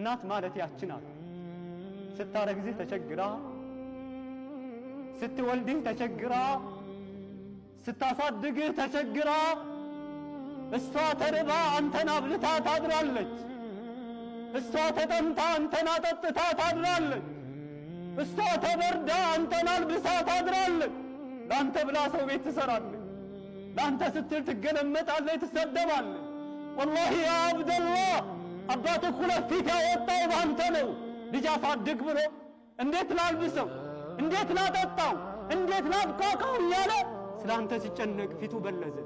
እናት ማለት ያች ናት። ስታረግዝህ ተቸግራ፣ ስትወልድህ ተቸግራ፣ ስታሳድግህ ተቸግራ፣ እሷ ተርባ አንተን አብልታ ታድራለች። እሷ ተጠምታ አንተን አጠጥታ ታድራለች። እሷ ተበርዳ አንተን አልብሳ ታድራለች። ለአንተ ብላ ሰው ቤት ትሰራለች። ለአንተ ስትል ትገለመጣለች፣ ትሰደባለች። ወላሂ ያ አብደላህ፣ አባትህ ሁለት ፊት ያወጣው በአንተ ነው። ልጅ አሳድግ ብሎ እንዴት ላልብሰው፣ እንዴት ላጠጣው፣ እንዴት ላብቃቃው እያለ ስለ አንተ ሲጨነቅ ፊቱ በለዘ፣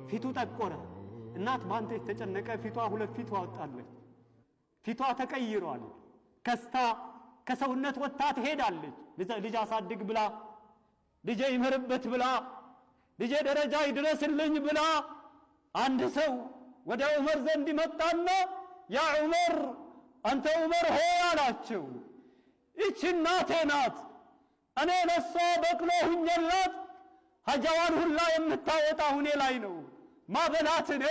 ፊቱ ጠቆረ። እናት በአንተ የተጨነቀ ፊቷ ሁለት ፊቷ ወጣለች። ፊቷ ተቀይሯል። ከስታ ከሰውነት ወጥታ ትሄዳለች። ልጅ አሳድግ ብላ፣ ልጄ ይመርበት ብላ፣ ልጄ ደረጃ ይድረስልኝ ብላ። አንድ ሰው ወደ ዑመር ዘንድ መጣና ያ ዑመር፣ አንተ ዑመር ሆይ አላቸው፣ ይቺ እናቴ ናት። እኔ ለሷ በቅሎ ሁኜላት ሀጃዋን ሁላ የምታወጣ ሁኔ ላይ ነው። ማበላት እኔ፣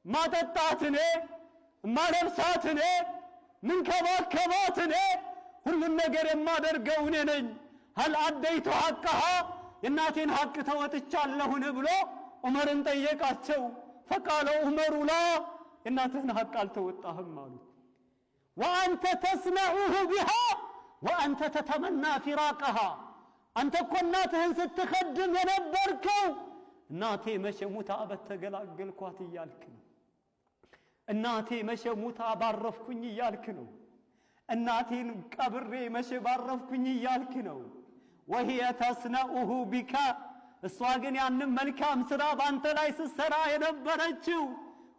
ማጠጣት እኔ፣ ማለብሳት እኔ፣ ምንከባከባት እኔ፣ ሁሉን ነገር የማደርገው እኔ ነኝ። هل أديت حقها፣ የእናቴን ሐቅ ተወጥቻለሁን ብሎ ዑመርን ጠየቃቸው። فقال عمر لا፣ የእናትህን ሐቅ አልተወጣህም አሉት። وأنت تصنعه بها وأنت تتمنى فراقها። አንተ እኮ እናትህን ስትኸድም የነበርከው እናቴ መቼ ሙታ በተገላገልኳት እያልክ ነው። እናቴ መቼ ሙታ ባረፍኩኝ እያልክ ነው። እናቴን ቀብሬ መቼ ባረፍኩኝ እያልክ ነው። وهي تصنعه بك፣ እሷ ግን ያንም መልካም ሥራ ባንተ ላይ ስትሠራ የነበረችው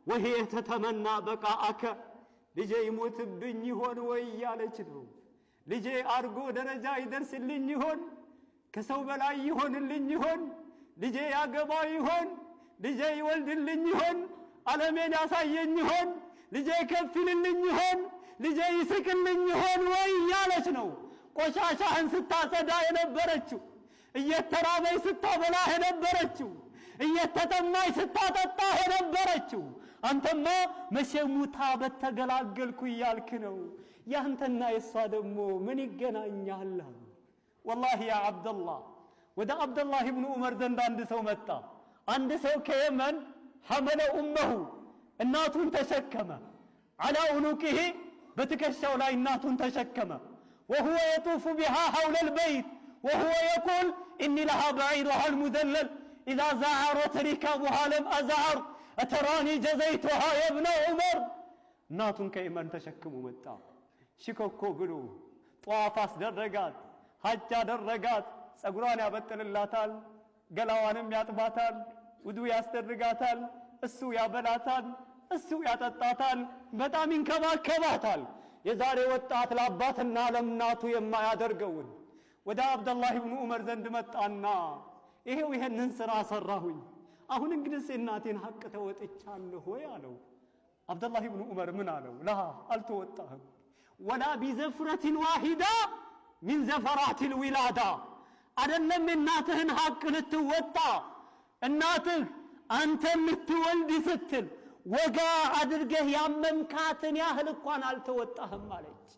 وهي تتمنى بقاءك፣ ልጄ ይሞትብኝ ይሆን ወይ እያለች ነው። ልጄ አድጎ ደረጃ ይደርስልኝ ይሆን? ከሰው በላይ ይሆንልኝ ይሆን? ልጄ ያገባ ይሆን? ልጄ ይወልድልኝ ይሆን? ዓለሜን ያሳየኝ ይሆን? ልጄ ከፍልልኝ ይሆን? ልጄ ይስቅልኝ ይሆን ወይ እያለች ነው። ቆሻሻህን ስታጸዳ የነበረችው፣ እየተራበች ስታበላህ የነበረችው፣ እየተጠማች ስታጠጣህ የነበረችው፣ አንተማ መቼ ሙታ በተገላገልኩ እያልክ ነው። ያንተና የእሷ ደግሞ ምን ይገናኛል? ወላሂ ያ ዓብደላህ፣ ወደ አብደላህ ብኑ ዑመር ዘንድ አንድ ሰው መጣ። አንድ ሰው ከየመን حمل أمه፣ እናቱን ተሸከመ። على عنقه፣ በትከሻው ላይ እናቱን ተሸከመ። وهو يطوف بها حول البيت وهو يقول إني لها بعيرها المذلل إذا زعرت ركابها لم أزعر أتراني جزيتها يا ابن عمر። እናቱን ከየመን ተሸክሞ መጣ። ሽኮኮ ብሎ ጠዋፍ አስደረጋት፣ ሐጅ አደረጋት። ጸጉሯን ያበጥርላታል፣ ገላዋንም ያጥባታል፣ ውዱ ያስደርጋታል፣ እሱ ያበላታል፣ እሱ ያጠጣታል፣ በጣም ይንከባከባታል። የዛሬ ወጣት ለአባትና ለእናቱ የማያደርገውን። ወደ አብደላህ ብኑ ዑመር ዘንድ መጣና ይሄው ይሄንን ስራ ሰራሁኝ፣ አሁን እንግዲህ እናቴን ሐቅ ተወጥቻለሁ ወይ አለው። አብደላህ ብኑ ዑመር ምን አለው? لا፣ አልተወጣህም። ولا بزفرة واحدة من زفرات الولادة። አደለም የእናትህን ሐቅ ልትወጣ፣ እናትህ አንተ ልትወልድ ስትል ወጋ አድርገህ ያመምካትን ያህል እንኳን አልተወጣህም አለች።